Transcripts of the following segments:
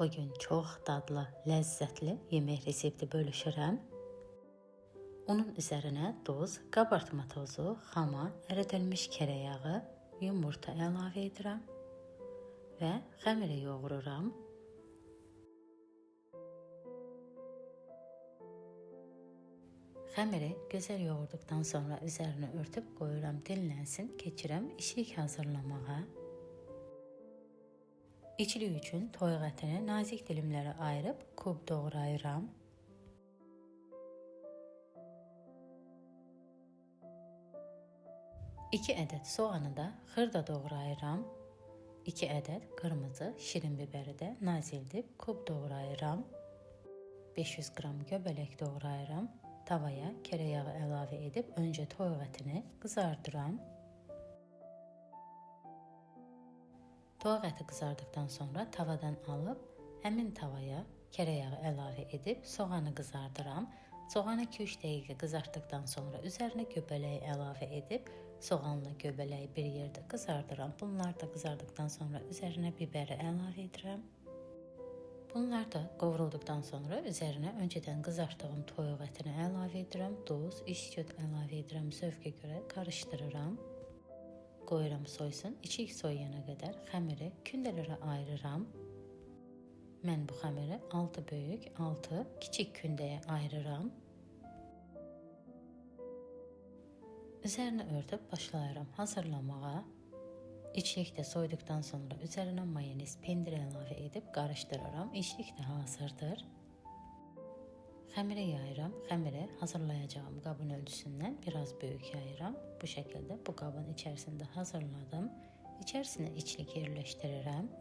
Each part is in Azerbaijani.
Bugün çox dadlı, lezzetli yemək resepti bölüşürəm. Unun üzərinə duz, qabartma tozu, xama, əridilmiş kərə yumurta əlavə edirəm və xəmiri yoğururam. Xəmiri gözəl yoğurduqdan sonra üzərini örtüb qoyuram, dinlənsin, keçirəm içlik hazırlamağa. İçlik üçün toyuq ətini nazik dilimlərə ayırıb kub doğrayıram. 2 ədəd soğanı da xırda doğrayıram. 2 ədəd qırmızı şirin biberi də nazildib kub doğrayıram. 500 qram göbələk doğrayıram. Tavaya kərə yağı əlavə edib öncə toyuq ətini qızardıram. Toyuq əti qızardıqdan sonra tavadan alıb həmin tavaya kərə yağı əlavə edib soğanı qızardıram. Soğanı 2-3 dəqiqə qızartdıqdan sonra üzərinə göbələyi əlavə edib soğanla göbələyi bir yerdə qızardıram. Bunlar da qızardıqdan sonra üzərinə biberi əlavə edirəm. Bunlar da qovrulduqdan sonra üzərinə öncədən qızartdığım toyuq ətini əlavə edirəm. Duz, istiot əlavə edirəm, zövqə görə qarışdırıram. Qoyuram soysun. İçlik soyuyana qədər xəmiri kündələrə ayırıram. Mən bu xəmiri 6 böyük, 6 kiçik kündəyə ayırıram. Üzərini örtüb başlayıram hazırlamağa. İçlik də soyduqdan sonra üzərinə mayonez, pendir əlavə edib qarışdırıram. İçlik də hazırdır. Xəmirə yayıram. Xəmirə hazırlayacağım qabın ölçüsündən biraz böyük yayıram. Bu şəkildə bu qabın içərisində hazırladım. İçərisinə içlik yerləşdirirəm.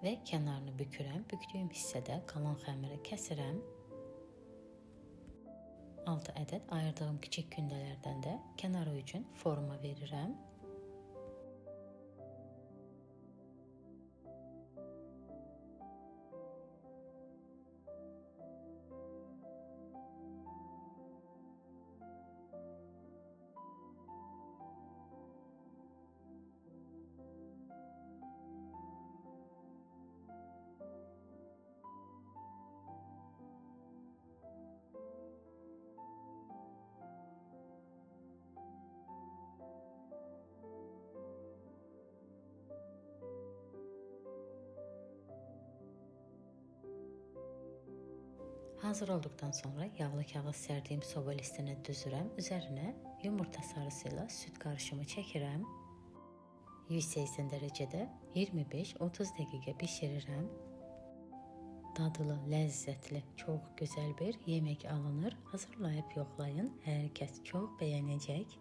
Və kənarını bükürəm. Bükdüyüm hissədə qalan xəmiri kəsirəm. 6 ədəd ayırdığım kiçik kündələrdən də kənarı üçün forma verirəm. Hazır olduqdan sonra yağlı kağız sərdiyim soba listinə düzürəm. Üzərinə yumurta sarısı ilə süd qarışımı çəkirəm. 180 dərəcədə 25-30 dəqiqə bişirirəm. Dadlı, ləzzətli, çox gözəl bir yemək alınır. Hazırlayıb yoxlayın. Hər kəs çox bəyənəcək.